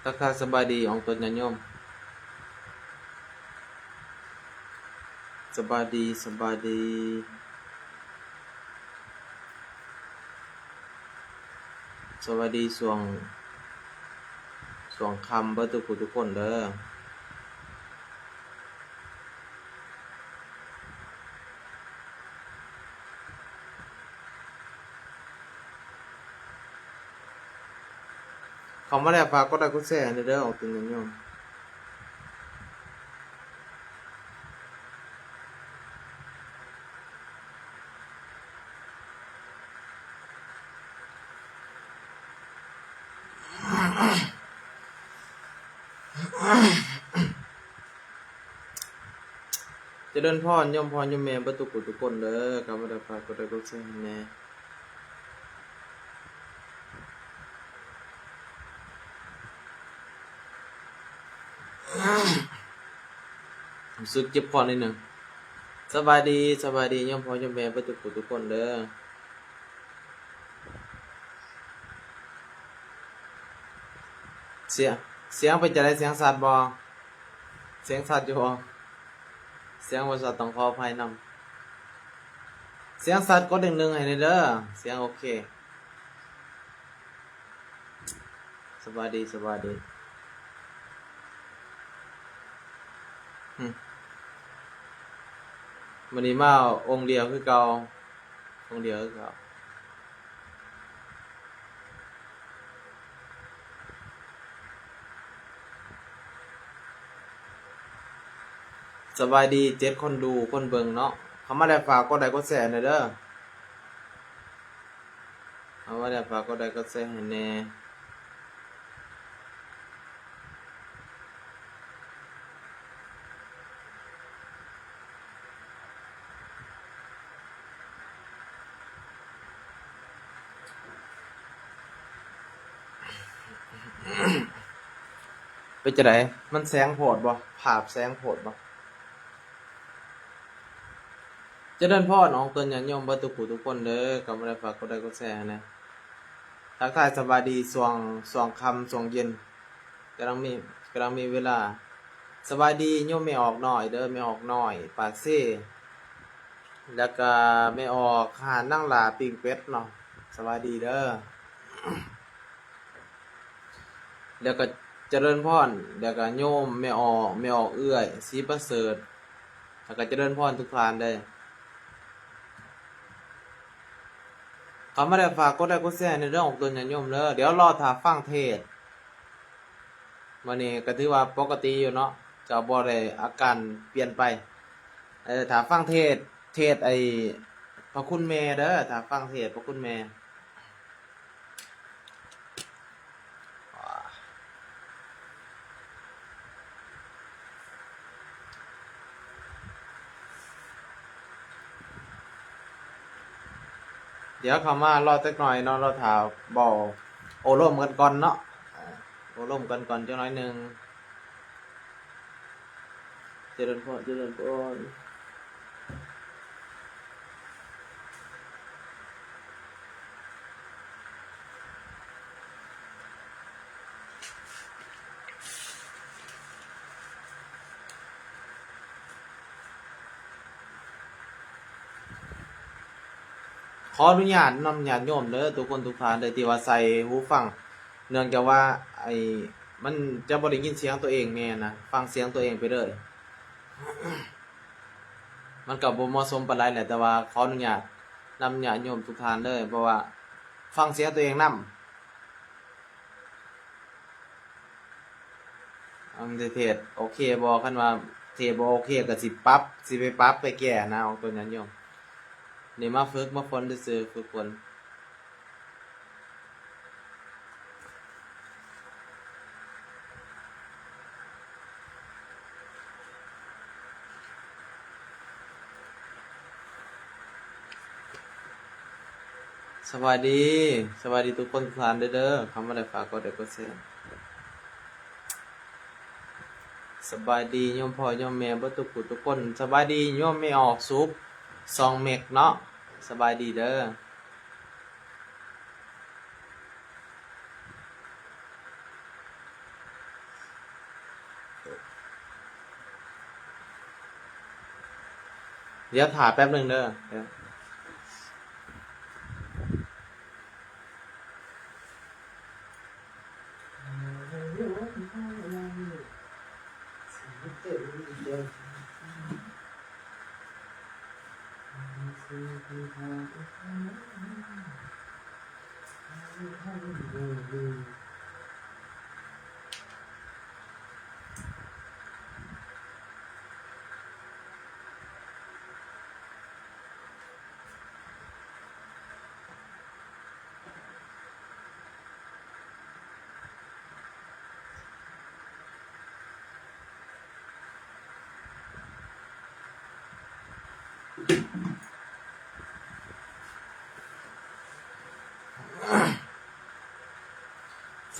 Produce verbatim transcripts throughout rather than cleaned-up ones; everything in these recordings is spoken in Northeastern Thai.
ทักทายสบายดีอองตนญาติโยม สบายดี สบายดี สวัสดีช่วง ช่วงค่ำเบิดทุกผู้ทุกคนเด้อ เข้ามาแล้วฝากกดไลค์กดแชร์ให้เด้อ อองตนญาติโยม เจริญพรโยมพ่อโยมแม่เบิดทุกผู้ทุกคนเด้อ เข้ามาแล้วฝากกดไลค์กดแชร์ให้แน่ รู้สึกเจ็บคอนิดนึง สบายดี สบายดีโยมพ่อโยมแม่เบิดทุกผู้ทุกคนเด้อ เสียง เสียงเป็นจั่งใด เสียงชัดบ่ เสียงชัดอยู่บ่ เสียงบ่ชัดต้องขออภัยนำ เสียงชัดกดหนึ่งหนึ่งให้แน่เด้อ เสียงโอเค สบายดี สบายดี หึ มื้อนี้มาองค์เดียวคือเก่า องค์เดียวคือเก่า สบายดีเจ็ดคนดูคนเบิ่งเนาะ เข้ามาแล้วฝากกดไลค์กดแชร์หน่อยเด้อ เข้ามาแล้วฝากกดไลค์กดแชร์ให้แน่ เป็นจั่งใด มันแสงโพดบ่ ภาพแสงโพดบ่ เจริญพรอองตนญาติโยมเบิดทุกผู้ทุกคนเด้อ เข้ามาแล้วฝากกดไลค์กดแชร์ให้แน่ ทักทายสบายดีช่วง ช่วงค่ำช่วงเย็น กำลังมี กำลังมีเวลา สบายดีโยมแม่ออกน้อยเด้อ แม่ออกน้อย ปากเซ แล้วก็แม่ออกหาดนางหล้าปิ้งเป็ดเนาะ สบายดีเด้อ แล้วก็เจริญพร แล้วก็โยมแม่ออก แม่ออกเอื้อย ศรีประเสริฐ แล้วก็เจริญพรทุกท่านเด้อ เข้ามาแล้วฝากกดไลค์กดแชร์ในเรื่องของตนญาติโยมเด้อ เดี๋ยวรอถ้าฟังเทศน์ มื้อนี้ก็ถือว่าปกติอยู่เนาะ ก็บ่ได้อาการเปลี่ยนไป เออ ถ้าฟังเทศน์ เทศน์ไอ้พระคุณแม่เด้อ ถ้าฟังเทศน์พระคุณแม่ เดี๋ยวเข้ามารอจักหน่อยเนาะ รอถ้าเว้าโอ้ลมกันก่อนเนาะ อ่า โอ้ลมกันก่อนจักหน่อยหนึ่ง เจริญพร เจริญพร ขออนุญาตนำญาติโยมเด้อ ทุกคนทุกท่านเด้อ ที่ว่าใส่หูฟัง เนื่องจากว่าไอ้ มันจะบ่ได้ยินเสียงตัวเองแน่นะ ฟังเสียงตัวเองไปเลย มันก็บ่เหมาะสมปานใดแหละ แต่ว่าขออนุญาตนำญาติโยมทุกท่านเด้อ เพราะว่าฟังเสียงตัวเองนำ อันเทศน์โอเคบ่ คันว่าเทศน์บ่โอเคก็สิปรับ สิไปปรับไปแก้นะ อองตนญาติโยม นี่มาฝึกมาฝนซื่อๆ ฝึกฝน สบายดี สบายดีทุกคนทุกท่านเด้อ เข้ามาแล้วฝากกดไลค์กดแชร์ สบายดีโยมพ่อโยมแม่เบิดทุกผู้ทุกคน สบายดีโยมแม่ออกสุข สองเม็กเนาะ สบายดีเด้อ ส เดี๋ยวถ่าแป๊บหนึ่งเด้อ เดี๋ยว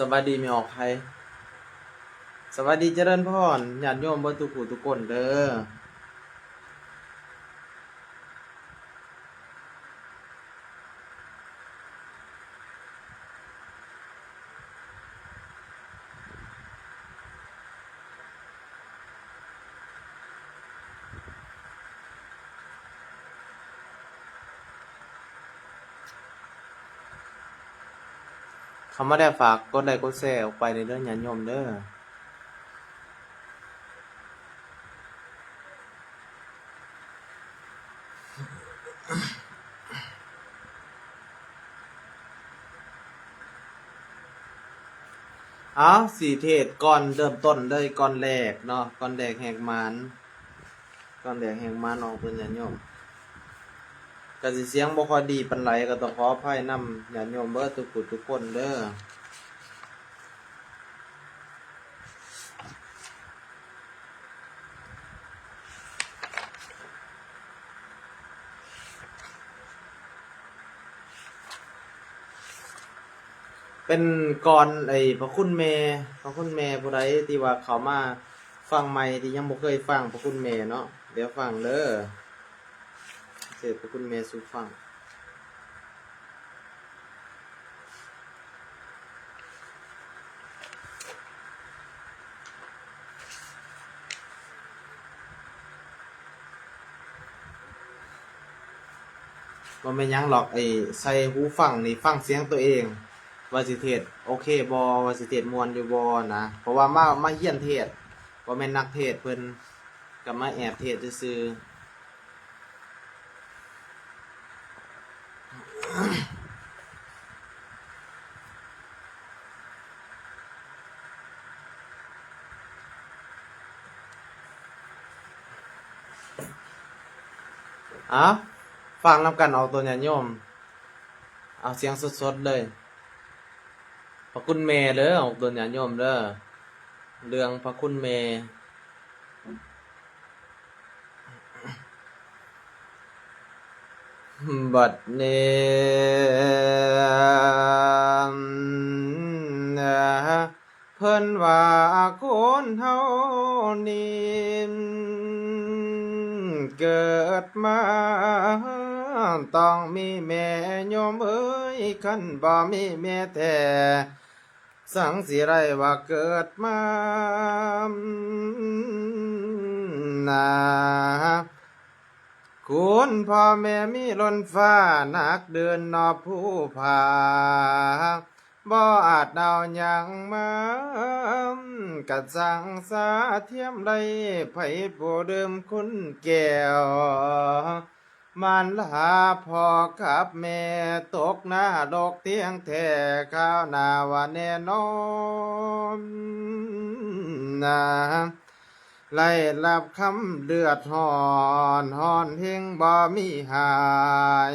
สวัสดีแม่ออกไผ สวัสดีเจริญพร ญาติโยมเบิดทุกผู้ทุกคนเด้อ เข้ามาแล้วฝากกดไลค์กดแชร์ออกไปเด้อ ญาติโยมเด้อ เอา สิเทศน์ก่อนเริ่มต้นเลย ก่อนแรกเนาะ ก่อนแรกแหกหมาน ก่อนแรกแหกหมานออกเพิ่น ญาติโยม ก็สิเสียงบ่ค่อยดีปานใด ก็ต้องขออภัยนำญาติโยมเบิดทุกผู้ทุกคนเด้อ เป็นก่อนไอ้พระคุณแม่ พระคุณแม่ผู้ใดที่ว่าเข้ามาฟังใหม่ ที่ยังบ่เคยฟังพระคุณแม่เนาะ เดี๋ยวฟังเด้อ เทศน์พระคุณแม่สู่ฟัง บ่แม่นหยังหรอก ไอ้ใส่หูฟังนี่ฟังเสียงตัวเอง ว่าสิเทศน์โอเคบ่ ว่าสิเทศน์ม่วนอยู่บ่นะ เพราะว่ามา มาเฮียนเทศน์ บ่แม่นนักเทศน์เพิ่น ก็มาแอบเทศน์ซื่อๆ เอา ฟังนำกัน ออกตน ญาติโยม เอาเสียงสดๆเลย พระคุณแม่เด้อ ออกตน ญาติโยมเด้อ เรื่องพระคุณแม่ บัดนี้เพิ่นว่าคนเฮานี่ เกิดมาต้องมีแม่ โยมเอ้ย คันบ่มีแม่แท้ สังสิได้ว่าเกิดมา นา คุณพ่อแม่มีล้นฟ้า นักเดินนอบภูผา บ่อาจเอาหยังมา กะสังสาเทียมได้ ไผผู้ดื่มคุณแก้ว มารดาพ่อกับแม่ ตกนรกเที่ยงแท้ คราวหน้าว่าแน่นอนนา ได้รับคำเดือดร้อน ฮ้อนแฮงบ่มีหา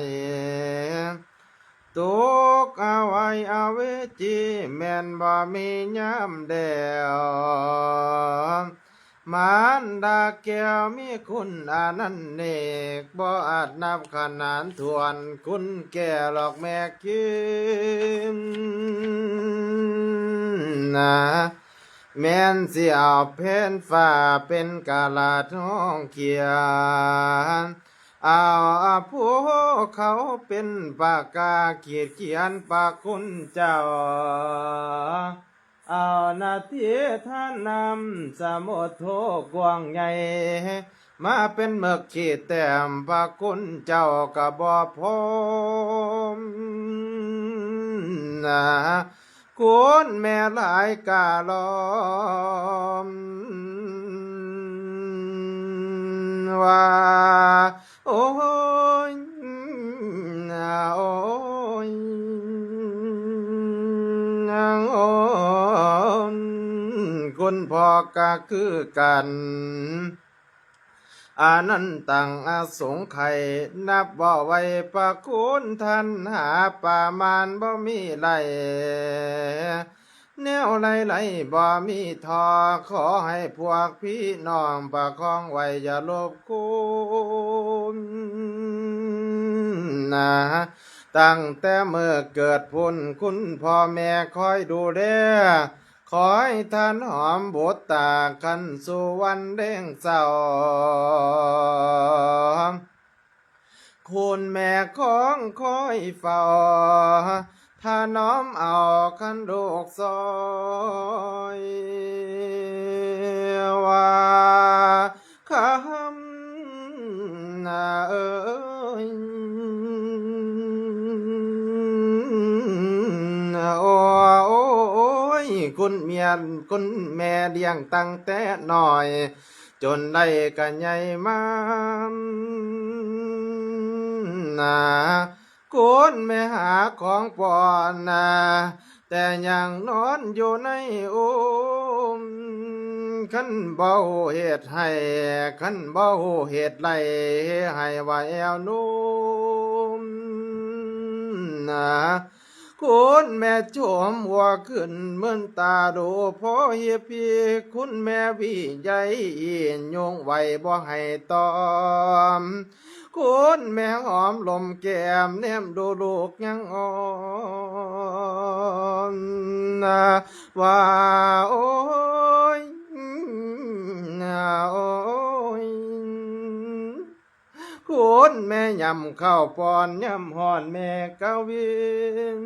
ย ตกอวัยอเวจี แม่นบ่มียามแล้ว มารดาแก้วมีคุณอนันเนก บ่อาจนับขนานถ้วน คุณแก้วหรอกแม่คิมนา แม่นสิเอาแผ่นฟ้าเป็นกะดาษฮ้องเขียน เอาภูเขาเป็นปากกาขีดเขียนพระคุณเจ้า เอานาทีทานน้ำสมุทรโทกว้างใหญ่ มาเป็นเมือกขี้แต้ม พระคุณเจ้าก็บ่พอนะ คุณแม่หลายกะลอม ว่า โอ้ย โอ้ย โอ้ย คุณพ่อก็คือกัน อานันตังอสงไขย นับบ่ไหวพระคุณท่าน หาประมาณบ่มีไหล แนวไหลๆบ่มีทอ ขอให้พวกพี่น้องประคองไว้อย่าลบคุณนะ ตั้งแต่เมื่อเกิดพุ้น คุณพ่อแม่คอยดูแล ขอให้ท่านหอมบุตรตา คันสู่วันเด้งเศร้า คุณแม่ของคอยเฝ้า ถนอมเอาคันลูกซอย ว่าคำนาเอ้ย โอ้ย คุณเมีย คุณแม่เลี้ยงตั้งแต่น้อย จนได้กะใหญ่มานะ คุณแม่หาของป้อนนะ แต่ยังนอนอยู่ในอุ้ม คันบ่เหตุให้ คันบ่เหตุไร ให้ว่าแอวนุ่มนะ คุณแม่ชมหัวขึ้น เหมือนตาดูพ่อเฮียพี่ คุณแม่วิไยยงไหวบ่ให้ตอม คุณแม่หอมลมแก้ม แนมดูลูกยังอ่อนนะ ว่าโอ้ย โอ้ย คุณแม่ยำข้าวป้อน ยำฮ้อนแม่กะวิน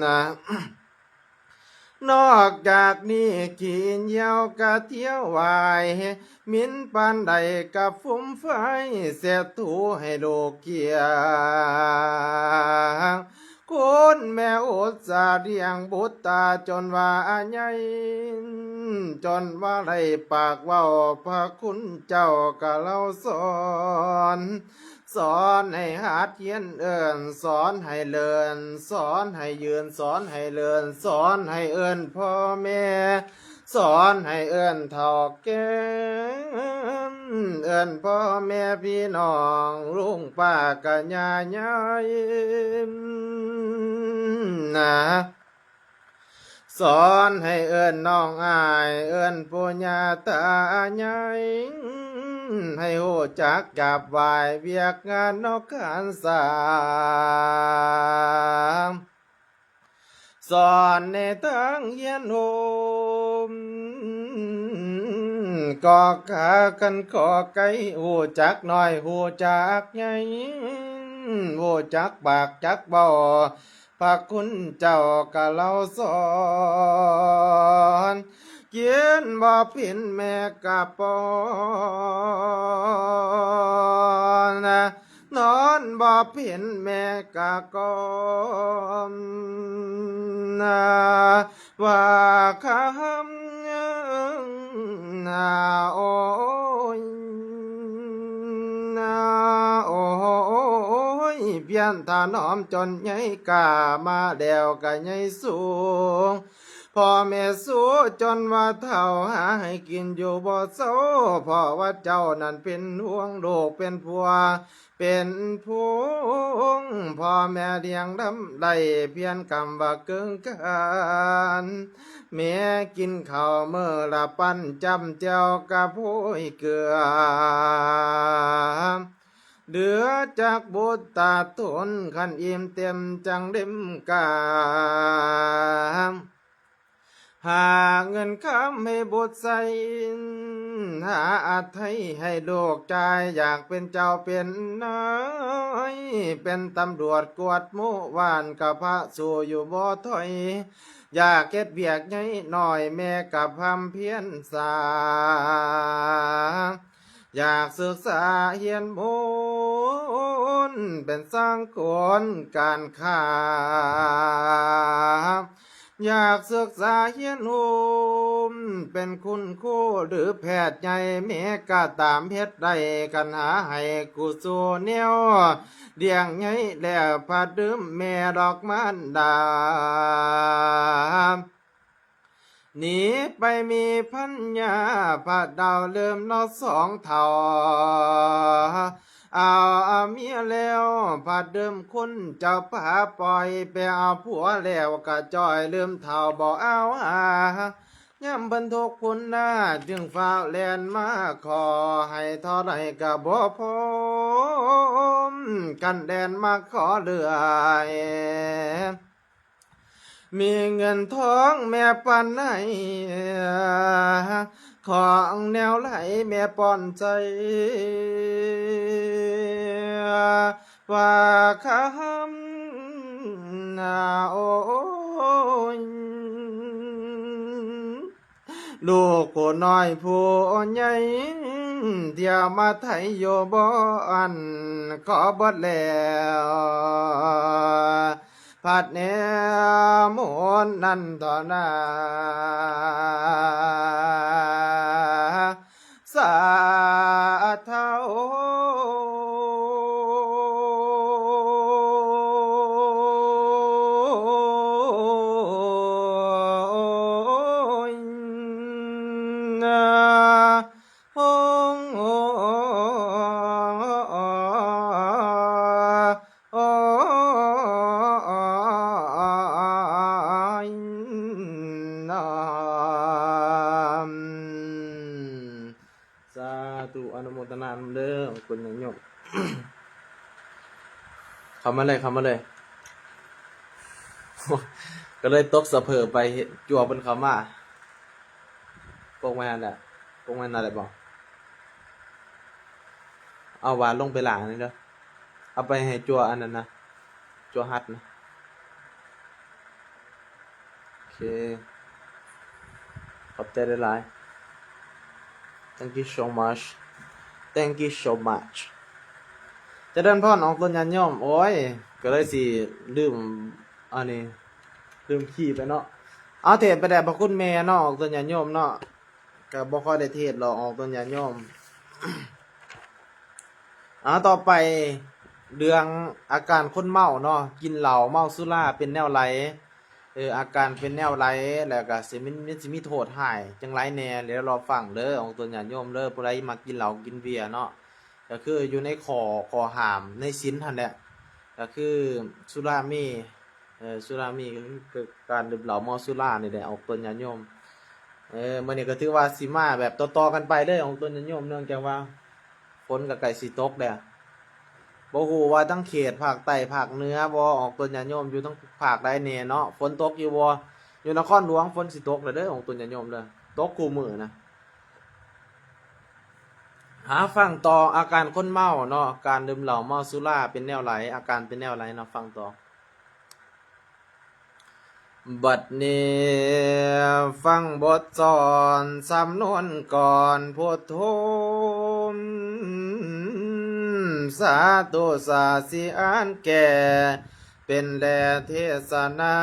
นะ นอกจากนี้ขี้เหยี่ยวกะเที่ยววาย หมิ่นปานใดกะฟุ่มไฟ เสียดถูให้ลูกเกลี้ยง คุณแม่อุตส่าห์เลี้ยงบุตรตาจนว่าใหญ่ จนว่าได้ปากเว้า พระคุณเจ้ากะเล่าสอน สอนให้หัดเฮียนเอิ้น สอนให้เลิน สอนให้ยืน สอนให้เลิน สอนให้เอิ้นพ่อแม่ สอนให้เอิ้นเฒ่าแก่ เอิ้นพ่อแม่พี่น้อง ลุงป้ากะย่ายายนะ สอนให้เอิ้นน้องอ้าย เอิ้นปู่ย่าตายาย ให้ฮู้จักกราบไหว้เวียกงานนอกการสร้าง สอนในทางเฮียนโฮม ก็ขาคันขอไก่ ฮู้จักน้อย ฮู้จักใหญ่ ฮู้จักปากจักเว้า พระคุณเจ้ากะเล่าสอน กินบ่เพ็นแม่กะป้อน นอนบ่เพ็นแม่กะกล่อม ว่าคำ โอ้ย โอ้ย เพียนถนอมจนใหญ่กล้า มาแล้วกะใหญ่สูง พ่อแม่สู้จนว่าเฒ่า หาให้กินอยู่บ่เซา เพราะว่าเจ้านั้นเป็นห่วงลูกเป็นผัว เป็นพุง พ่อแม่เลี้ยงลำได้ เพียงกำว่าเกิงกัน แม่กินข้าวมื้อละปัน จ้ำแจ่วกะโพยเกลือ เหลือจากบุตรตาทน คันอิ่มเต็มจังเล่มกา หาเงินคำให้บุตรใส่ หาอาไทยให้ลูกจ่าย อยากเป็นเจ้าเป็นนาย เป็นตำรวจกวดหมู่บ้าน กะพระสู้อยู่บ่ถอย อยากเฮ็ดเวียกใหญ่น้อย แม่กะพร่ำเพียรสร้าง อยากศึกษาเฮียนมนต์เป็นช่างกลการค้า อยากศึกษาเฮียนฮู้เป็นคุณครูหรือแพทย์ใหญ่ แม่ก็ตามเฮ็ดได้ คันหาให้กูสู่แนวเลี้ยงใหญ่แล้วพัดดื่มแม่ดอกมารดา หนีไปมีพัญญา พัดดาวลืมเนาะสองเฒ่า เอาเมียแล้วพัดดื่มคุณเจ้าพาปล่อย ไปเอาผัวแล้วก็จ่อยลืมเฒ่าบ่เอาหา ยามเพิ่นทุกข์คุณหน้าจึงฟ้าวแล่นมาขอ ให้เท่าใดก็บ่พอ คันแล่นมาขอเรื่อย มีเงินทองแม่ปันให้ ของแนวไหลแม่ป้อนใจ ว่าคำ โอ้ย ลูกผู้น้อยผู้ใหญ่ เที่ยวมาไถอยู่บ่อัน ขอเบิดแล้ว พัดแนมนนั่นต่อหน้า สาธุ โอ้ย สาธุ อนุโมทนานำเด้อ คุณญาติโยม เข้ามาเลย เข้ามาเลย ก็เลยตกสะเพิดไป จั่วเพิ่นเข้ามา ปกไว้นั่นแหละ ปกไว้นั่นแหละบอก เอาหวานลงไปล้างนี่เด้อ เอาไปให้จั่วอันนั้นนะ จั่วฮัดนะ โอเค ขอบใจหลายๆ thank you so much thank you so much เจริญพร ออกตนญาติโยม โอ้ย ก็เลยสิลืม อันนี้ ลืมขี้ไปเนาะ เอาเทศน์ไปแด่พระคุณแม่เนาะ ออกตนญาติโยมเนาะ ก็บ่ค่อยได้เทศน์หรอก ออกตนญาติโยม เอาต่อไป เรื่องอาการคนเมาเนาะ กินเหล้าเมาสุราเป็นแนวใด เออ อาการเป็นแนวใด แล้วก็สิมัน มันสิมีโทษร้ายจั่งใดแหน่ เดี๋ยวรอฟังเด้อ ออกตนญาติโยมเด้อ ผู้ใดมักกินเหล้ากินเบียร์เนาะ ก็คืออยู่ในข้อ ข้อห้ามในศีลหั่นแหละ ก็คือสุราเม เออ สุราเมก็คือการดื่มเหล้าเมาสุรานี่แหละ ออกตนญาติโยม เออ มื้อนี้ก็ถือว่าสิมาแบบต่อๆกันไปเลย ออกตนญาติโยม เนื่องจากว่าฝนก็ใกล้สิตกแล้ว บ่ฮู้ว่าทางเขตภาคใต้ภาคเหนือบ่ ออกตนญาติโยม อยู่ทางภาคใดแหน่เนาะ ฝนตกอยู่บ่ อยู่นครหลวงฝนสิตกแล้วเด้อ ออกตนญาติโยมเด้อ ตกคู่มื้อนะ หาฟังต่อ อาการคนเมาเนาะ การดื่มเหล้าเมาสุราเป็นแนวใด อาการเป็นแนวใดเนาะ ฟังต่อ บัดนี้ฟังบทสอนสำนวนก่อน พุทโธ สาธุ สาสิอ่านแก่ เป็นแด่เทศนา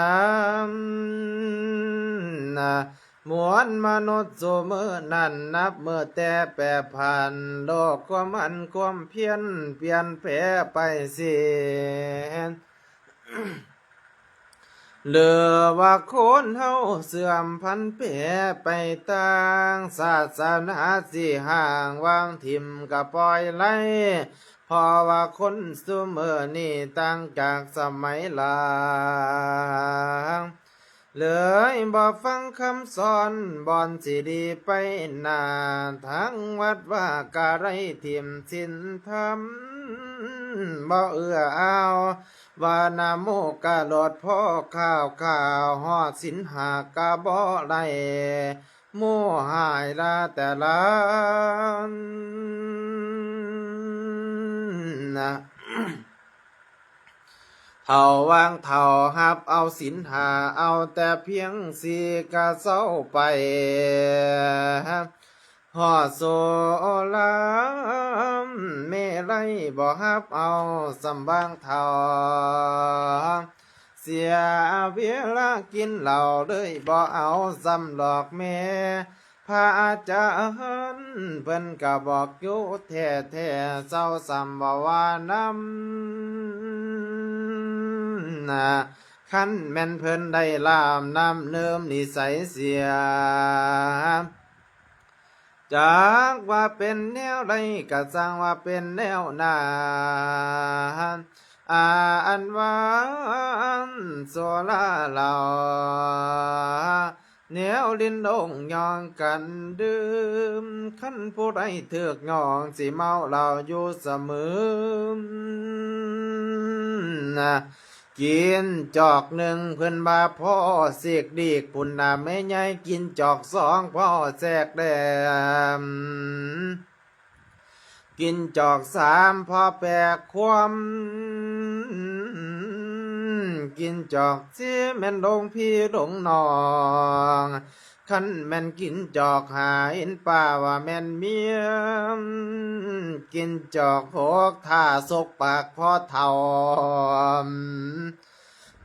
มวลมนุษย์ซุมื้อนั้นนับมื้อแต่แปรผัน โลกความอันความเพียรเปลี่ยนแปรไปสิ้น หรือว่าคนเฮาเสื่อมผันแปรไปต่าง ศาสนาสิห่างวางถิ่มก็ปล่อยไร้ เพราะว่าคนซุมื้อนี้ต่างจากสมัยหลัง เลยบ่ฟังคำสอนบ่อนสิดีไปหน้า ทั้งวัดวาก็ไร้ถิ่มศีลธรรม บ่เอื้อเอา ว่านะโมกะหลอดพอข้าวข้าว ฮอดศีลห้าก็บ่ได้ หมู่หายละแต่ละนะ เฒ่าวางเฒ่าฮับเอาศีลห้า เอาแต่เพียงสี่ก็เซาไป พ่อโสลาเมลัยบ่ฮับเอาสำบางเฒ่า เสียเวลากินเหล้าเลยบ่เอาสำหรอกแม่ พระอาจารย์เพิ่นก็บอกอยู่แท้ๆ เจ้าสำบ่ว่านำ คันแม่นเพิ่นได้ลามน้ำเนิ่มนิสัยเสีย จักว่าเป็นแนวใดก็จั่งว่าเป็นแนวนั้น อาอันว่าโสลาเหล่า แนวลิ้นลงยองกันดื่ม คันผู้ใดถืกยองสิเมาเหล้าอยู่เสมอ กินจอกหนึ่งเพิ่นว่าพ่อเสกดีก พุ้นน่ะแม่ใหญ่ กินจอกสองพ่อแสกแหลม กินจอกสามพ่อแปกคว่ำ กินจอกสี่แม่นหลวงพี่หลวงน้อง คันแม่นกินจอกห้าเห็นป้าว่าแม่นเมีย กินจอกหกถ้าสกปากพ่อเฒ่า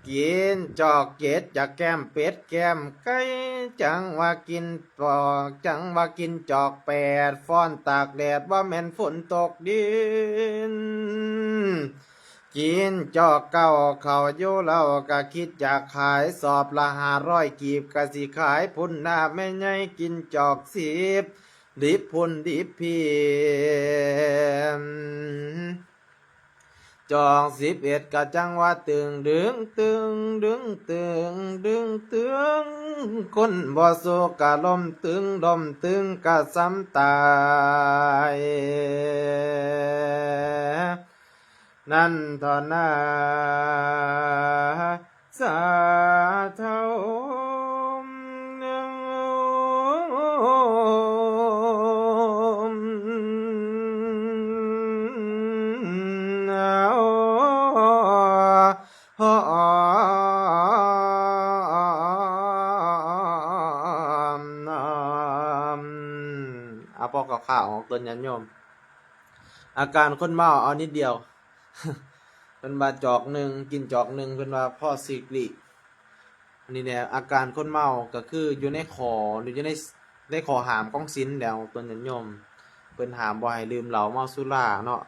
กินจอกเจ็ดอยากแก้มเป็ดแก้มไก่ จั่งว่ากินปอก จั่งว่ากินจอกแปด ฟ้อนตากแดดว่าแม่นฝนตกดิน กินจอกเก้า เขาอยู่เหล้าก็คิดอยากขาย สอบละห้าร้อยกีบก็สิขาย พุ้นน่ะแม่ใหญ่ กินจอกสิบ ดิบพุ้นดิบพี่ จอกสิบเอ็ดก็จั่งว่าตึงดึงตึงดึงตึงดึงตึง คนบ่สู้ก็ล้มตึงล้มตึงก็ซ้ำตาย นั่นเถาะนา สาธุ เอาพอคร่าวๆของตนญาติโยม อาการคนเมาเอานิดเดียว เพิ่นว่าจอกหนึ่ง กินจอกหนึ่ง เพิ่นว่าพ่อสิริ อันนี้เนี่ย อาการคนเมาก็คืออยู่ในข้อ อยู่ใน ในข้อห้ามของศีลแล้ว ตนญาติโยม เพิ่นห้ามบ่ให้ดื่มเหล้าเมาสุราเนาะ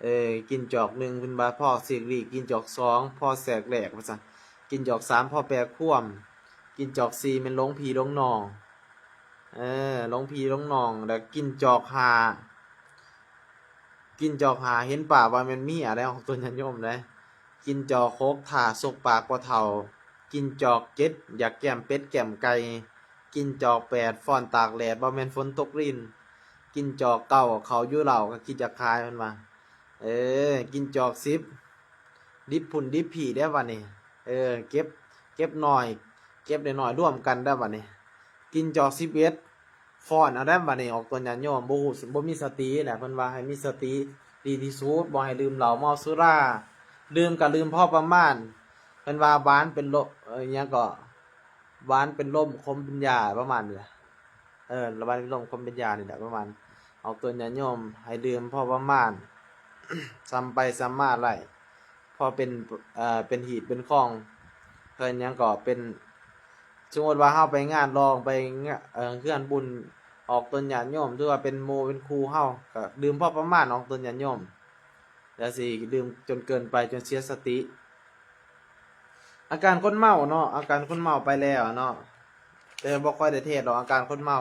เออ กินจอกหนึ่ง เพิ่นว่าพ่อสิริ กินจอกสอง พ่อแสกแหลก ว่าซั่น กินจอกสาม พ่อแปกคว่ำ กินจอกสี่ แม่นหลวงพี่หลวงน้อง เออ หลวงพี่หลวงน้อง แล้วกินจอกห้า กินจอกห้า เห็นป้าว่าแม่นเมียแล้ว ตนญาติโยมเด้ กินจอกหก ถ้าสกปากพ่อเฒ่า กินจอกเจ็ด อยากแก้มเป็ดแก้มไก่ กินจอกแปด ฟ้อนตากแดด บ่แม่นฝนตกริน กินจอกเก้า เขาอยู่เหล้าก็คิดอยากขาย เพิ่นว่า เออ กินจอกสิบ ดิบพุ้นดิบพี่เด้อบัดนี้ เออ เก็บ เก็บน้อย เก็บน้อยๆ รวมกันเด้อบัดนี้ กินจอกสิบเอ็ด ฟ้อนเอาได้บัดนี้ ออกตนญาติโยม บ่ฮู้ บ่มีสติแหละ เพิ่นว่าให้มีสติดีที่สุด บ่ให้ดื่มเหล้าเมาสุรา ดื่มก็ดื่มพอประมาณ เพิ่นว่าหวานเป็นลม เอ่อ อิหยังก็ หวานเป็นลม ขมเป็นยา ประมาณนี้แหละ เออ หวานเป็นลม ขมเป็นยานี่แหละ ประมาณ ออกตนญาติโยม ให้ดื่มพอประมาณ ส่ำไปส่ำมาไล่ พอเป็น เอ่อ เป็นหีบเป็นคอง เพิ่นหยังก็เป็น สมมุติว่าเฮาไปงานร้อง ไปงะ เอ่อ เฮือนบุญ ออกตนญาติโยม ถือว่าเป็นหมู่เป็นครูเฮา ก็ดื่มพอประมาณ ออกตนญาติโยม อย่าสิดื่มจนเกินไป จนเสียสติ อาการคนเมาเนาะ อาการคนเมาไปแล้วเนาะ แต่บ่ค่อยได้เทศน์ดอก อาการคนเมา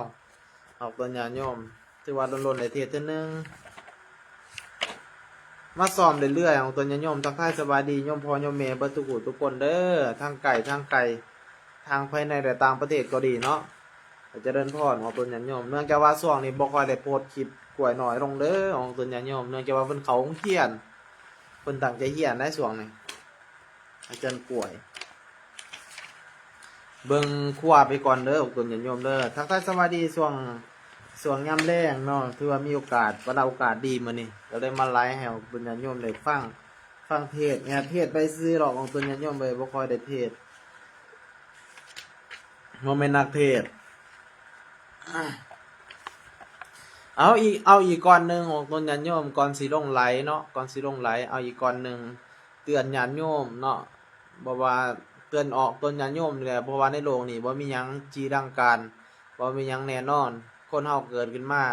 ออกตนญาติโยม ถือว่าโดนๆได้เทศน์เทื่อนึง มาซ้อมเรื่อยๆ ออกตนญาติโยม ทักทายสบายดีโยมพ่อโยมแม่เบิดทุกผู้ทุกคนเด้อ ทั้งไกลทั้งไกล ทั้งภายในและต่างประเทศก็ดีเนาะ ก็เจริญพร ออกตนญาติโยม เนื่องจากว่าช่วงนี้บ่ค่อยได้โพสต์คลิปกล้วยน้อยลงเด้อ ออกตนญาติโยม เนื่องจากว่าเพิ่นเข้าโรงเรียน เพิ่นตั้งใจเรียนในช่วงนี้ อาจารย์กล้วย เบิ่งครัวไปก่อนเด้อ ออกตนญาติโยมเด้อ ทักทายสวัสดีช่วง ช่วงยามแลงเนาะ ถือว่ามีโอกาส เวลาโอกาสดีมื้อนี้ ก็เลยมาไลฟ์ให้ออกตนญาติโยมได้ฟัง ฟังเทศน์ แอบเทศน์ไปซื่อดอก ออกตนญาติโยมเอ้ย บ่ค่อยได้เทศน์ บ่แม่นนักเทศน์ อ่ะ เอาอีก เอาอีกก่อนหนึ่งของตนญาติโยม ก่อนสิลงไหลเนาะ ก่อนสิลงไหล เอาอีกก่อนหนึ่ง เตือนญาติโยมเนาะ เพราะว่าเตือนออกตนญาติโยมนี่แหละ เพราะว่าในโลกนี้บ่มีหยังจีรังการ บ่มีหยังแน่นอน คนเฮาเกิดขึ้นมา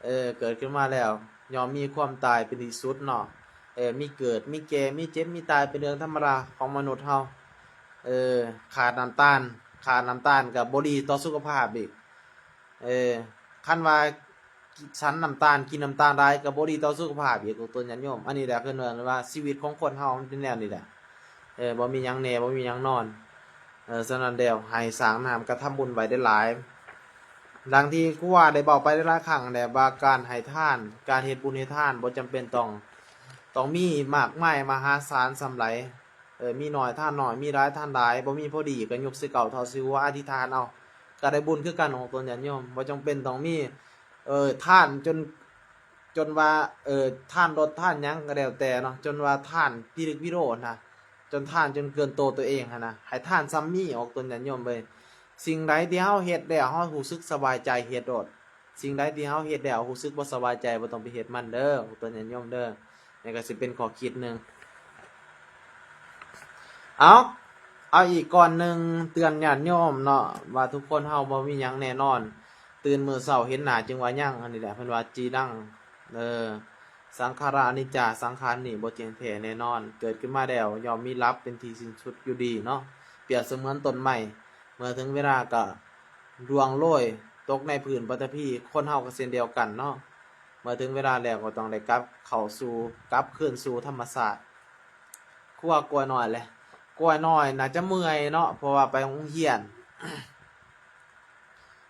เออ เกิดขึ้นมาแล้ว ย่อมมีความตายเป็นที่สุดเนาะ เออ มีเกิด มีแก่ มีเจ็บ มีตาย เป็นเรื่องธรรมดาของมนุษย์เฮา เออ ขาดน้ำตาล ขาดน้ำตาลก็บ่ดีต่อสุขภาพอีก เออ คันว่าฉันน้ำตาล กินน้ำตาลหลายก็บ่ดีต่อสุขภาพอีก ตนญาติโยม อันนี้แหละคือเอิ้นว่าชีวิตของคนเฮามันเป็นแนวนี้แหละ เออ บ่มีหยังแน่ บ่มีหยังนอน เออ ฉะนั้นแล้วให้สร้างน้ำกระทำบุญไว้ได้หลาย ดังที่ครูบาได้บอกไปหลายๆครั้งแล้วว่าการให้ทาน การเฮ็ดบุญเฮ็ดทานบ่จำเป็นต้อง ต้องมีมากมายมหาศาลส่ำใด เออ มีน้อยทานน้อย มีหลายทานหลาย บ่มีพอดีก็ยกสิเก้าเท่าสิหัวอธิษฐานเอา ก็ได้บุญคือกันของตนญาติโยม บ่จำเป็นต้องมี เออ ทานจน จนว่า เออ ทานรถทานหยังก็แล้วแต่เนาะ จนว่าทานพิลึกพิโลนนะ จนทานจนเกินโตตัวเองหั้นนะ ให้ทานส่ำมีออกตนญาติโยมเอ้ย สิ่งใดที่เฮาเฮ็ดแล้วเฮารู้สึกสบายใจเฮ็ดโลด สิ่งใดที่เฮาเฮ็ดแล้วรู้สึกบ่สบายใจ บ่ต้องไปเฮ็ดมันเด้อ ตนญาติโยมเด้อ นี่ก็สิเป็นข้อคิดหนึ่ง เอา เอาอีกก่อนหนึ่ง เตือนญาติโยมเนาะ ว่าทุกคนเฮาบ่มีหยังแน่นอน ตื่นมื้อเช้าเห็นหน้าจึงว่ายัง อันนี้แหละเพิ่นว่าจีรัง เออ สังขารานิจจา สังขารนี้บ่เที่ยงแท้แน่นอน เกิดขึ้นมาแล้วย่อมมีดับเป็นที่สิ้นสุดอยู่ดีเนาะ เปรียบเสมือนต้นไม้ เมื่อถึงเวลาก็ร่วงโรยตกในพื้นปฐพี คนเฮาก็เช่นเดียวกันเนาะ เมื่อถึงเวลาแล้วก็ต้องได้กลับเข้าสู่ กลับคืนสู่ธรรมชาติ คือว่ากล้วยน้อยแหละ กล้วยน้อยน่าจะเมื่อยเนาะ เพราะว่าไปโรงเรียน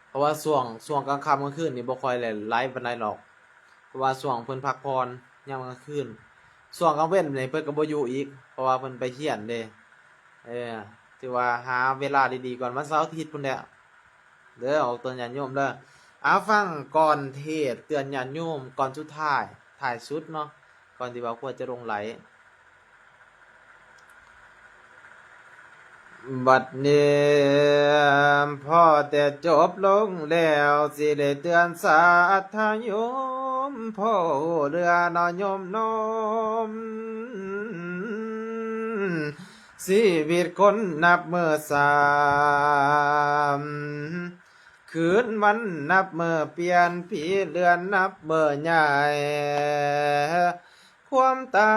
เพราะว่าช่วง ช่วงกลางค่ำกลางคืนนี่บ่ค่อยได้ไลฟ์ปานใดหรอก เพราะว่าช่วงเพิ่นพักผ่อนยามกลางคืน ช่วงกลางเว็นนี่เพิ่นก็บ่อยู่อีก เพราะว่าเพิ่นไปเรียนเด้ เออ ถือว่าหาเวลาดีๆก่อน วันเสาร์อาทิตย์พุ้นแหละ เด้อ ออกตนญาติโยมเด้อ เอาฟังก่อนเทศน์เตือนญาติโยมก่อนสุดท้าย ท้ายสุดเนาะ ก่อนที่ว่าควรจะลงไหล บัดนี้พอแต่จบลงแล้ว สิได้เตือนสาธโยม พ่อเรือเนาะโยมเนาะ ชีวิตคนนับมื้อสาม คืนวันนับมื้อเปลี่ยน ปีเดือนนับมื้อย้าย ความตา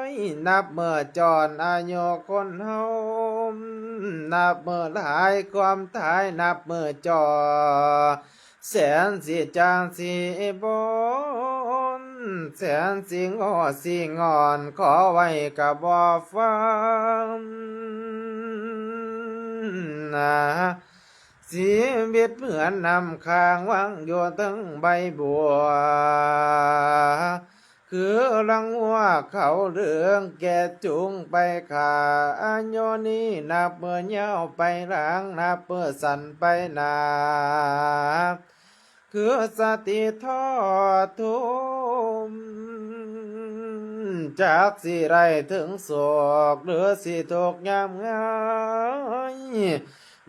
ยนับมื้อจร อายุคนเฮานับมื้อหลาย ความตายนับมื้อจ่อ แสนสิจางสิบน แสนสิงอสิงอน ขอไว้ก็บ่ฟังนะ ชีวิตเหมือนน้ำค้างวางอยู่เทิงใบบัว คือลังวัวเขาเหลืองแก่จูงไปขา อายุนี้นับมื้อยาวไปหลัง นับมื้อสั้นไปหน้า คือสติทอดทุน จักสิได้ถึงโศก หรือสิทุกข์ยามง่าย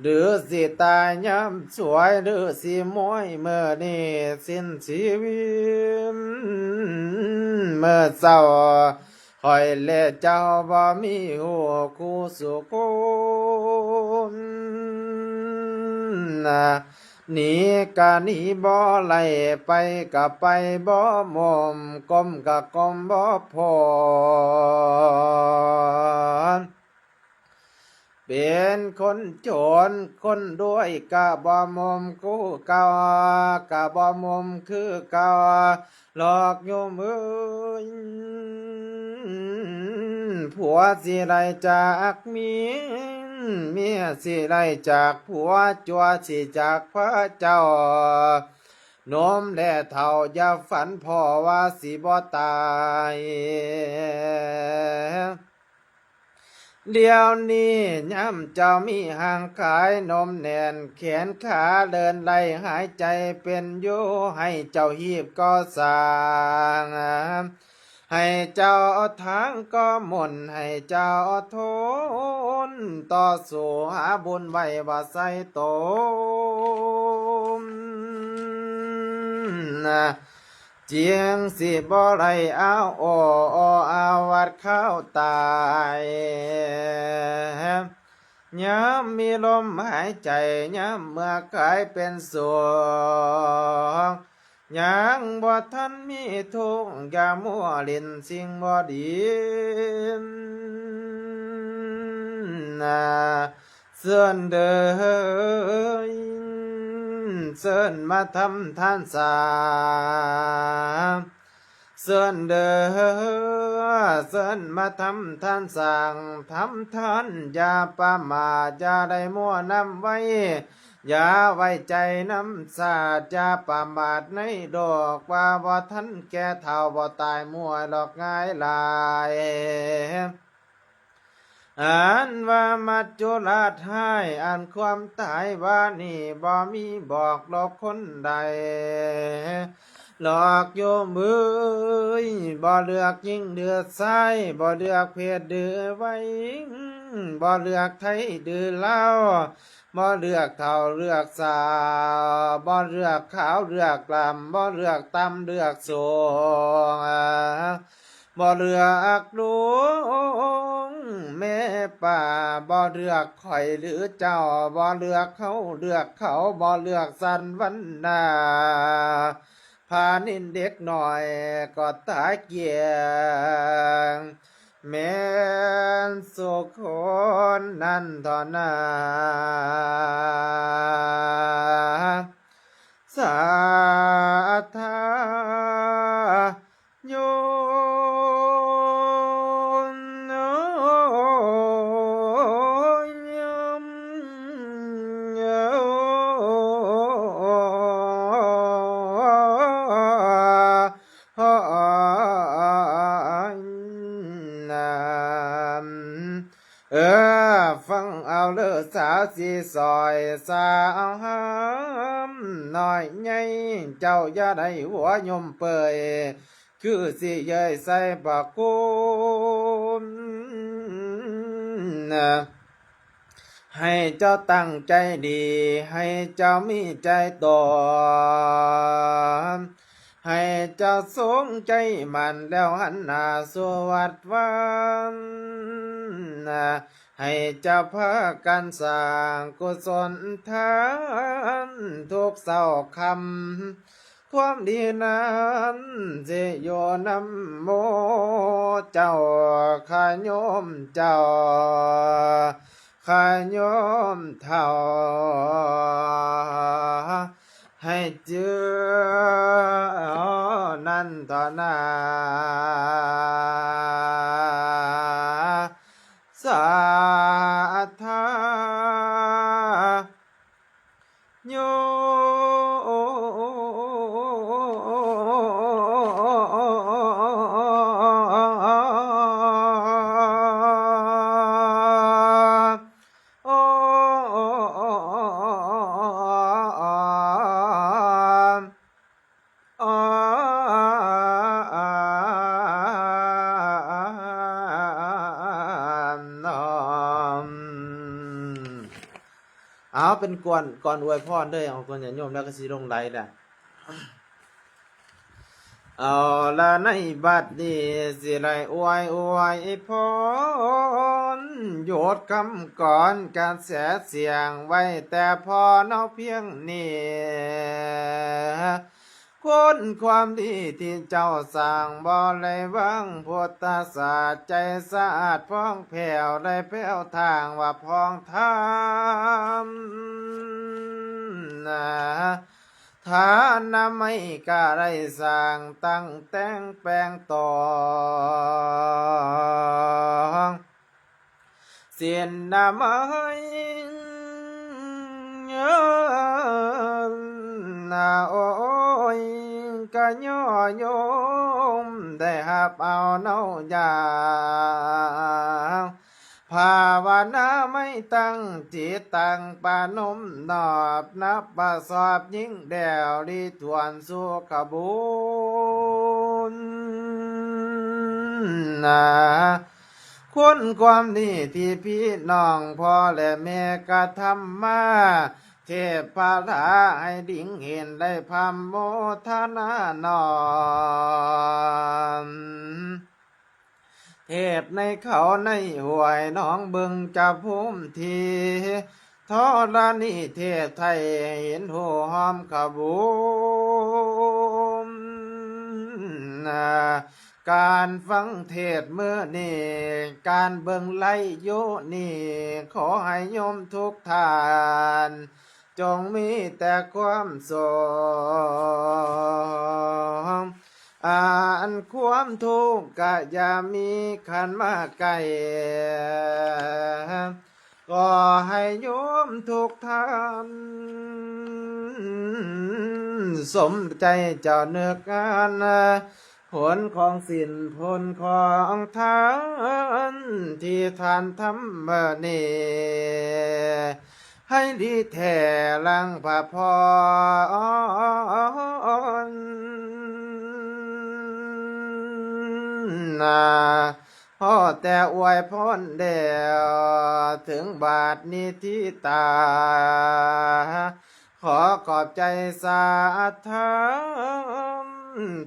หรือสิตายยามสวย หรือสิมวยมื้อนี้สิ้นชีวิตมื้อเช้า ข้อยและเจ้าบ่มีฮู้คู่สุคน หนีกะหนีบ่ไล่ ไปกะไปบ่มม ก้มกะก้มบ่พ้น เป็นคนจนคนรวยกะบ่มมคือเก่า กะบ่มมคือเก่า หลอกโยมเอ้ย ผัวสิได้จากเมีย เมียสิได้จากผัว จั่วสิจากพระเจ้า หนุ่มและเฒ่าอย่าฝันพ้อว่าสิบ่ตาย เดี๋ยวนี้ยามเจ้ามีห่างกายหนุ่มแน่น แขนขาเดินได้หายใจเป็นอยู่ ให้เจ้าฮีบก่อสร้าง ให้เจ้าทางก่อมนต์ ให้เจ้าทนต่อสู้หาบุญไว้ว่าใส่ตน นะ จึงสิบ่ได้เอาโอโออาวัตเข้าตาย ยามมีลมหายใจ ยามเมื่อกายเป็นสุข ยังบ่ทันมีทุกข์ อย่ามัวเล่นสิ่งบ่ดี นะ เชิญเด้อ เชิญมาทำทานสร้าง เชิญเด้อ เชิญมาทำทานสร้าง ทำทานอย่าประมาท อย่าได้มัวนำไว้ อย่าไว้ใจนำชาติ อย่าประมาทในโลก ว่าบ่ทันแก่เฒ่า บ่ตายมัวหลอกง่ายหลาย อันว่ามัจจุราชฮ้าย อันความตายว่านี่ บ่มีบอกหลอกคนใด หลอกโยมเอ้ย บ่เลือกหญิงหรือชาย บ่เลือกเพศหรือวัย บ่เลือกไทยหรือลาว บ่เลือกเฒ่าเลือกสาว บ่เลือกขาวเลือกดำ บ่เลือกต่ำเลือกสูง บ่เลือกลุงแม่ป้า บ่เลือกข้อยหรือเจ้า บ่เลือกเขาเลือกเขา บ่เลือกสันวันนา พานินเด็กน้อยก็ตาเกียง แม่นสุคนนั่นเท่านา สาธาโยม เออ ฟังเอาเด้อสาวสีซอย สาวหำน้อยใหญ่ เจ้าอย่าได้หัวย่มเปย คือสิเย้ยใส่บักคุณ ให้เจ้าตั้งใจดี ให้เจ้ามีใจต่อ ให้เจ้าทรงใจมั่น แล้วหันหน้าสู่วัดวา ให้เจ้าพากันสร้างกุศลทานทุกเช้าค่ำ ความดีนั้นสิอยู่นำหมู่เจ้า ข้าโยมเจ้า ข้าโยมเฒ่า ให้เจอนั่นเท่านา สาธาโย เอาเป็นก่อน ก่อนอวยพรเด้อ เอาก่อนญาติโยมแล้วก็สิลงไลฟ์แล้ว เอาละในบัดนี้สิได้อวย อวยพร หยุดคำกลอนกระแสเสียงไว้แต่พอเนาะเพียงนี้ คุณความดีที่เจ้าสร้างบ่ได้วางพุทธศาสตร์ ใจสะอาดผ่องแผ้ว ได้แผ้วทางว่าผ่องธรรมนะ ทานนะไม่กะได้สร้างตั้งแต่งแปลงต่อ ศีลนะไม่นะ โอ้ย กะย่อโยมได้รับเอาเนาะอย่าง ภาวนาไม่ตั้งจิตตั้งประนมนอบนับประสอบยิ่งแดวดีทวนสุขบุญนะ คุณความดีที่พี่น้องพ่อและแม่กระทำมา เทพดาให้หลิงเห็นได้พร่ำโมทนาน้อม เทพในเขาในห้วยหนองบึงจะภูมิที ธรณีเทพไทยเห็นหูหอมขบุม การฟังเทศน์มื้อนี้ การเบิ่งไลฟ์อยู่นี่ ขอให้โยมทุกท่าน จงมีแต่ความสุข อันความทุกข์ก็อย่ามีคันมาใกล้ ขอให้โยมทุกท่าน สมใจเจ้านึกงาน ผลของศีลผลของทาน ที่ท่านทำเมื่อนี้ ให้ดีแท้หลังพระพร นะ พอแต่อวยพรแล้ว ถึงบาทนี้ที่ตา ขอขอบใจสาธรรม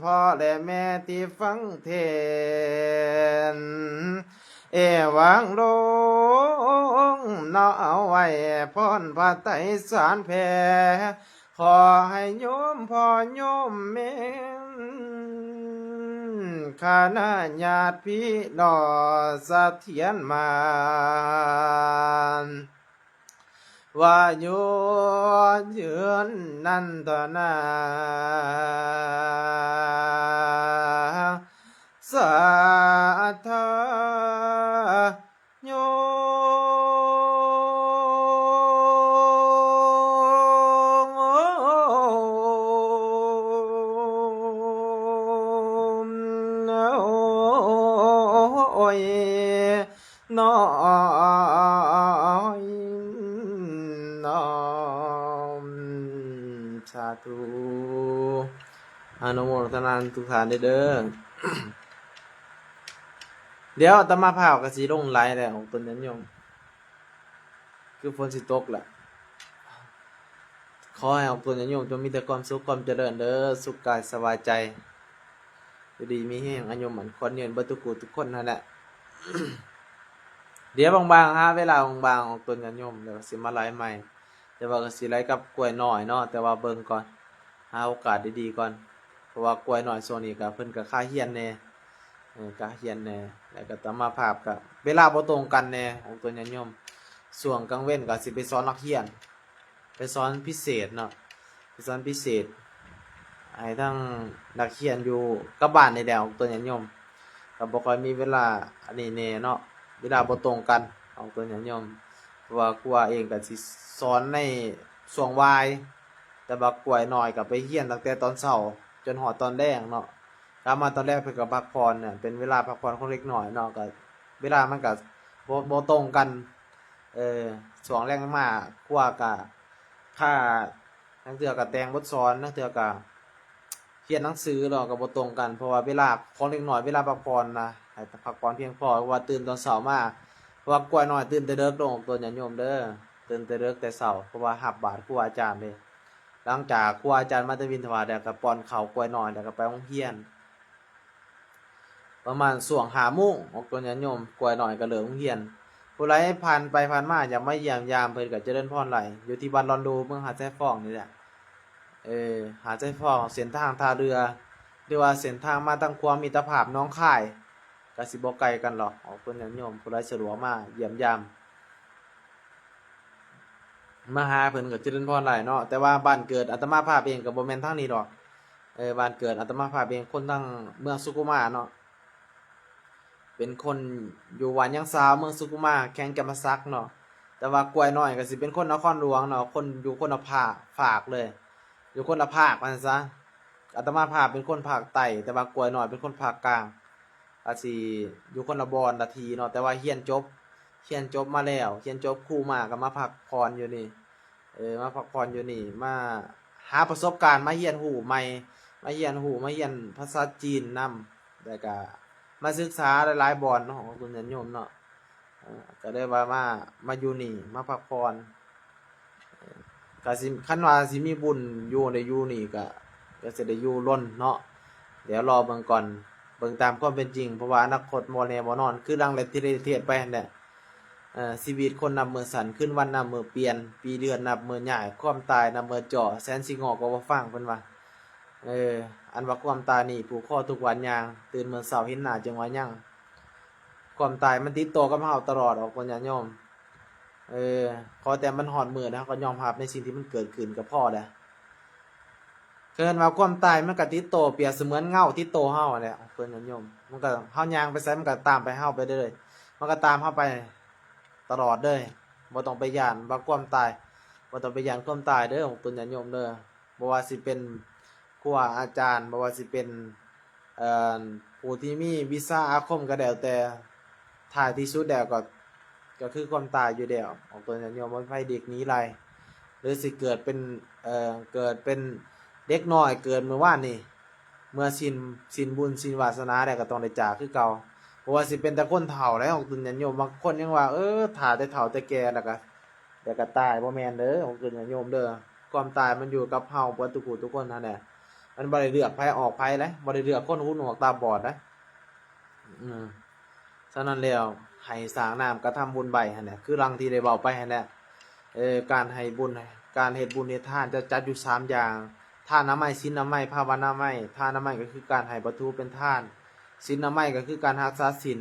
พ่อและแม่ที่ฟังเทศน์ เอวังลงเนาะ เอาไว้พรพระไตรสารแผ่ ขอให้โยมพ่อโยมแม่ คณะญาติพี่น้องเสถียรมา ว่าอยู่ยืนนันทนา สาธาโยม โอ้ย น้อยน้อม สาธุ อนุโมทนาทุกท่านเด้อ เดี๋ยวอาตมาภาพก็สิลงไลฟ์แล้ว ตนญาติโยม คือฝนสิตกแหละ ขอให้ออกตนญาติโยมจงมีแต่ความสุขความเจริญเด้อ สุขกายสบายใจ อยู่ดีมีแฮง อายุหมั้นขวัญยืนเบิดทุกผู้ทุกคนนั่นแหละ เดี๋ยวบางๆ หาเวลาบางๆ ออกตนญาติโยม เดี๋ยวก็สิมาไลฟ์ใหม่ แต่ว่าก็สิไลฟ์กับกล้วยน้อยเนาะ แต่ว่าเบิ่งก่อน หาโอกาสดีๆ ก่อน เพราะว่ากล้วยน้อยช่วงนี้ก็เพิ่นก็คาเฮียนแหน่ เออ คาเฮียนแหน่ แล้วก็อาตมาภาพก็เวลาบ่ตรงกันแหน่ ออกตนญาติโยม ช่วงกลางเว็นก็สิไปสอนนักเรียน ไปสอนพิเศษเนาะ ไปสอนพิเศษ ให้ทั้งนักเรียนอยู่กับบ้านนี่แหละ ออกตนญาติโยม ก็บ่ค่อยมีเวลาอันนี้แหน่เนาะ เวลาบ่ตรงกัน ออกตนญาติโยม เพราะว่าครูบาเองก็สิสอนในช่วงบ่าย แต่ว่ากล้วยน้อยก็ไปเรียนตั้งแต่ตอนเช้าจนฮอดตอนแลงเนาะ กลับมาตอนแลงเพิ่นก็พักผ่อนเนี่ย เป็นเวลาพักผ่อนของเด็กน้อยเนาะ ก็เวลามันก็บ่ บ่ตรงกัน เออ ช่วงแลงมาครูบาก็พา ลางเทื่อก็แต่งบทสอน ลางเทื่อก็เรียนหนังสือเนาะ ก็บ่ตรงกัน เพราะว่าเวลาของเด็กน้อย เวลาพักผ่อนนะ ให้พักผ่อนเพียงพอ เพราะว่าตื่นตอนเช้ามา เพราะว่ากล้วยน้อยตื่นแต่เดิกเด้อ ออกตนญาติโยมเด้อ ตื่นแต่เดิกแต่เช้า เพราะว่ารับบาตรครูอาจารย์เด้ หลังจากครูอาจารย์มาแต่บิณฑบาตแล้วก็ป้อนข้าวกล้วยน้อย แล้วก็ไปโรงเรียน ประมาณช่วงห้าโมง ออกตนญาติโยม กล้วยน้อยก็เลิกโรงเรียน ผู้ใดผ่านไปผ่านมาอยากมาเยี่ยมยามเพิ่นก็เจริญพรได้ อยู่ที่บ้านดอนดู เมืองหาดทรายฟองนี่แหละ เออ หาดทรายฟอง เส้นทางท่าเรือ หรือว่าเส้นทางมาทางขวามิตรภาพหนองคาย ก็สิบ่ไกลกันหรอก ออกตนญาติโยม ผู้ใดสะดวกมาเยี่ยมยาม มาหาเพิ่นก็เจริญพรได้เนาะ แต่ว่าบ้านเกิดอาตมาภาพเองก็บ่แม่นทางนี้ดอก เออ บ้านเกิดอาตมาภาพเองคนทางเมืองสุขุมมาเนาะ เป็นคนอยู่บ้านยังซาว เมืองสุขุมมา แขวงจำปาสักเนาะ แต่ว่ากล้วยน้อยก็สิเป็นคนนครหลวงเนาะ คนอยู่คนละภาค ภาคเลย อยู่คนละภาคว่าซั่นซะ อาตมาภาพเป็นคนภาคใต้ แต่ว่ากล้วยน้อยเป็นคนภาคกลาง อาจสิอยู่คนละบ่อนละที่เนาะ แต่ว่าเรียนจบ เรียนจบมาแล้ว เรียนจบครูมาก็มาพักผ่อนอยู่นี่ เออ มาพักผ่อนอยู่นี่ มาหาประสบการณ์ มาเรียนรู้ใหม่ มาเรียนรู้ มาเรียนภาษาจีนนำ แล้วก็มาศึกษาหลายๆ บ่อนเนาะ ของคุณญาติโยมเนาะ เออ ก็เลยว่ามา มาอยู่นี่ มาพักผ่อน เออ ก็สิ คันว่าสิมีบุญอยู่ได้อยู่นี่ก็ ก็สิได้อยู่ล้นเนาะ เดี๋ยวรอเบิ่งก่อน เบิ่งตามความเป็นจริง เพราะว่าอนาคตบ่แน่บ่นอน คือดังที่ได้เทศน์ไปหั่นแหละ เอ่อ ชีวิตคนนับมื้อสั้น คืนวันนับมื้อเปลี่ยน ปีเดือนนับมื้อย้าย ความตายนับมื้อเจาะ แสนสิงอกก็บ่ฟัง เพิ่นว่า เออ อันว่าความตายนี่ผูกคอทุกวันย่าง ตื่นมื้อเช้าเห็นหน้าจึงว่ายัง ความตายมันติดต่อกับเฮาตลอดดอก ญาติโยม เออ ขอแต่มันฮอดมื้อนะ เฮาก็ยอมรับในสิ่งที่มันเกิดขึ้นก็พอแล้ว เพิ่นว่าความตายมันก็ติดต่อ เปรียบเสมือนเงาติดต่อเฮาหั่นแหละ เพิ่นญาติโยม มันก็ เฮาย่างไปไสมันก็ตามไปเฮาไปเรื่อย มันก็ตามเฮาไปตลอดเลย บ่ต้องไปย้านว่าความตาย บ่ต้องไปย้านความตายเด้อ ของตนญาติโยมเด้อ บ่ว่าสิเป็นครูอาจารย์ บ่ว่าสิเป็น เอ่อ ผู้ที่มีวิชาอาคมก็แล้วแต่ ท้ายที่สุดแล้วก็ ก็คือความตายอยู่แล้ว ของตนญาติโยม บ่มีไผหลีกหนีได้ หรือสิเกิดเป็น เอ่อ เกิดเป็นเด็กน้อย เกิดมื้อวานนี่ เมื่อสิ้น สิ้นบุญสิ้นวาสนาแล้วก็ต้องได้จากคือเก่า บ่ว่าสิเป็นแต่คนเฒ่าแล้ว ของตนญาติโยม บางคนยังว่า เออ ถ้าแต่เฒ่าแต่แก่แล้วก็ แล้วก็ตาย บ่แม่นเด้อ ของตนญาติโยมเด้อ ความตายมันอยู่กับเฮาเบิดทุกผู้ทุกคนนั่นแหละ มันบ่ได้เลือกไผออกไผเด้ บ่ได้เลือกคนหูหนวกตาบอดเด้ อืม ฉะนั้นแล้ว ให้สร้างน้ำกระทำบุญไว้หั่นแหละ คือดังที่ได้เว้าไปหั่นแหละ เอ่อ การให้บุญ การเฮ็ดบุญเฮ็ดทานจะจัดอยู่สามอย่าง ทานามัย ศีลนามัย ภาวนามัย ทานามัยก็คือการให้วัตถุเป็นทาน ศีลนามัยก็คือการรักษาศีล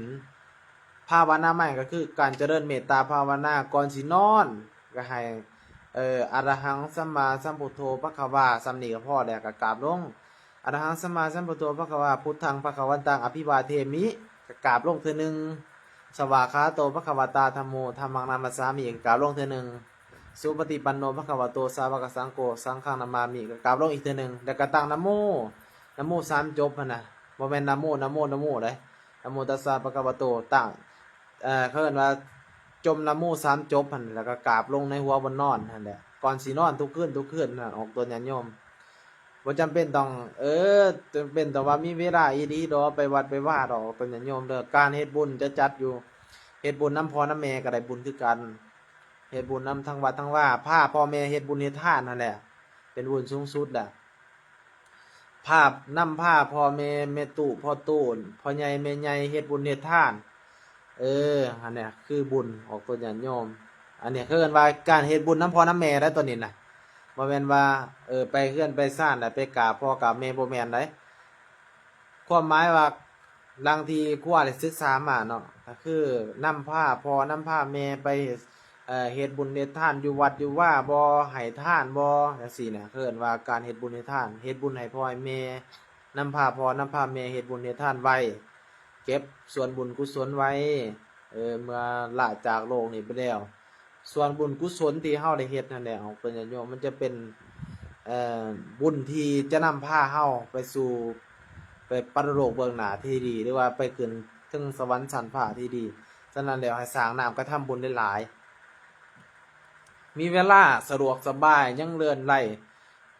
ภาวนามัยก็คือการเจริญเมตตาภาวนา ก่อนสินอนก็ให้ เอ่อ อะระหังสัมมาสัมพุทโธภะคะวา ส่ำนี้ก็พอแล้ว ก็กราบลง อะระหังสัมมาสัมพุทโธภะคะวา พุทธังภะคะวันตัง อะภิวาเทมิ ก็กราบลงเทื่อหนึ่ง สวากขาโตภะคะวะตาธัมโม ธัมมังนามัสสามิ ก็กราบลงเทื่อหนึ่ง สุปฏิปันโนภะคะวะโต สาวกสังโฆ สังฆังนามามิ ก็กราบลงอีกเทื่อหนึ่ง แล้วก็ตั้งนะโม นะโมสามจบหั่นน่ะ บ่แม่นนะโม นะโม นะโมเด้ นะโมตัสสะภะคะวะโต ตั้ง เอ่อ เขาเอิ้นว่าจมนะโมสามจบหั่น แล้วก็กราบลงในหัวบนนอนหั่นแหละ ก่อนสินอนทุกคืน ทุกคืนน่ะ ออกตนญาติโยม บ่จำเป็นต้อง เออ จำเป็นต้องว่ามีเวลาอีหลีดอก ไปวัดไปวาดอก ตนญาติโยมเด้อ การเฮ็ดบุญจะจัดอยู่ เฮ็ดบุญนำพ่อนำแม่ก็ได้บุญคือกัน เฮ็ดบุญนำทั้งวัดทั้งวา พาพ่อแม่เฮ็ดบุญเฮ็ดทานนั่นแหละ เป็นบุญสูงสุดแหละ พา นำพาพ่อแม่ แม่ตู้ พ่อตู้ พ่อใหญ่แม่ใหญ่เฮ็ดบุญเฮ็ดทาน เออ อันเนี้ยคือบุญออกตนญาติโยม อันเนี้ยเขาเอิ้นว่าการเฮ็ดบุญนำพ่อนำแม่ได้ตัวนี้นะ บ่แม่นว่า เออ ไปเฮือนไปซานแล้วไปกราบพ่อกราบแม่ บ่แม่นได๋ ความหมายว่า ดังที่ครูได้ศึกษามาเนาะ ก็คือนำพาพ่อนำพาแม่ไป เอ่อ เฮ็ดบุญเฮ็ดทานอยู่วัดอยู่วาบ่ ให้ทานบ่ จั่งซี้นะ เขาเอิ้นว่าการเฮ็ดบุญเฮ็ดทาน เฮ็ดบุญให้พ่อให้แม่ นำพาพ่อนำพาแม่เฮ็ดบุญเฮ็ดทานไว้ เก็บส่วนบุญกุศลไว้ เออ เมื่อละจากโลกนี้ไปแล้ว ส่วนบุญกุศลที่เฮาได้เฮ็ดนั่นแหละ ของเพิ่นญาติโยม มันจะเป็น เอ่อ บุญที่จะนำพาเฮาไปสู่ ไปปรโลกเบื้องหน้าที่ดี หรือว่าไปขึ้นถึงสวรรค์ชั้นฟ้าที่ดี ฉะนั้นแล้วให้สร้างน้ำกระทำบุญหลายๆ มีเวลาสะดวกสบาย ยังเลื่อนไล่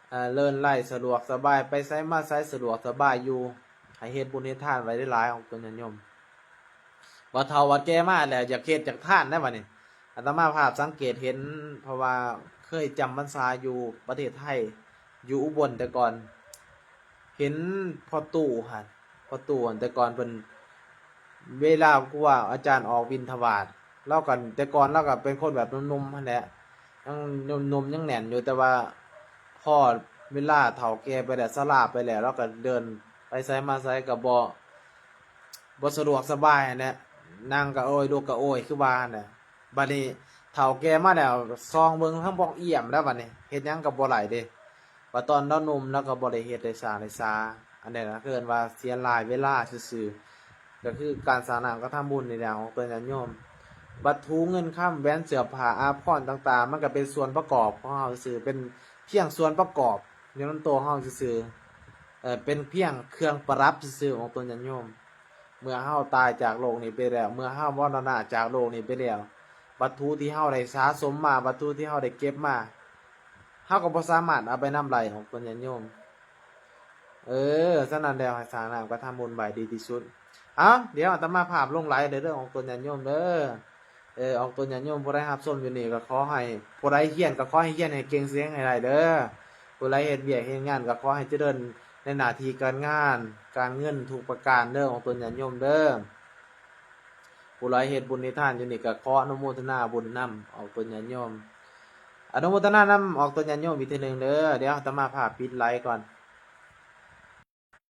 เอ่อ เลื่อนไล่สะดวกสบาย ไปไสมาไสสะดวกสบายอยู่ ให้เฮ็ดบุญเฮ็ดทานไว้หลายๆ ของเพิ่นญาติโยม บัดเฒ่าบัดแก่มาแล้วอยากเฮ็ดอยากทานนะบัดนี้ อาตมาภาพสังเกตเห็น เพราะว่าเคยจำพรรษาอยู่ประเทศไทย อยู่อุบลแต่ก่อน เห็นพ่อตู้หั่น พ่อตู้หั่น แต่ก่อนเพิ่น เวลาครูบาอาจารย์ออกบิณฑบาต ลาวก็ แต่ก่อนลาวก็เป็นคนแบบหนุ่มๆ หั่นแหละ ยังหนุ่มๆ ยังแน่นอยู่ แต่ว่าพอเวลาเฒ่าแก่ไปแล้ว ชราไปแล้ว ลาวก็เดินไปไสมาไสก็บ่ บ่สะดวกสบายหั่นแหละ นั่งก็โอย ลุกก็โอย คือว่าหั่นแหละ บัดนี้เฒ่าแก่มาแล้ว ส่องเบิ่งทางป่องเอี้ยมแล้วบัดนี้ เฮ็ดหยังก็บ่ไหลเด้ ว่าตอนลาวหนุ่มลาวก็บ่ได้เฮ็ดได้สร้างได้สา อันนี้นะ คือเอิ้นว่าเสียหลายเวลาซื่อๆ ก็คือการสร้างน้ำกระทำบุญนี่แหละ ของเพิ่นญาติโยม วัตถุเงินคำ แหวนเสื้อผ้าอาภรณ์ต่างๆ มันก็เป็นส่วนประกอบของเฮาซื่อๆ เป็นเพียงส่วนประกอบอยู่นำตัวเฮาซื่อๆ เอ่อ เป็นเพียงเครื่องประดับซื่อๆ ของตนญาติโยม เมื่อเฮาตายจากโลกนี้ไปแล้ว เมื่อเฮามรณะจากโลกนี้ไปแล้ว วัตถุที่เฮาได้สะสมมา วัตถุที่เฮาได้เก็บมา เฮาก็บ่สามารถเอาไปนำได้ ของตนญาติโยม เออ ฉะนั้นแล้วให้สร้างน้ำกระทำบุญไว้ดีที่สุด เอ้า เดี๋ยวอาตมาภาพลงไลฟ์เด้อ ของตนญาติโยมเด้อ เออ ออกตนญาติโยม ผู้ใดรับชมอยู่นี่ก็ขอให้ ผู้ใดเฮียนก็ขอให้เฮียนให้เก่งเสียงให้ได้เด้อ ผู้ใดเฮ็ดเวียกเฮ็ดงานก็ขอให้เจริญในหน้าที่การงาน การเงินทุกประการเด้อ ออกตนญาติโยมเด้อ ผู้ใดเฮ็ดบุญให้ทานอยู่นี่ก็ขออนุโมทนาบุญนำ ออกตนญาติโยม อนุโมทนานำ ออกตนญาติโยมอีกเทื่อหนึ่งเด้อ เดี๋ยวอาตมาภาพปิดไลฟ์ก่อน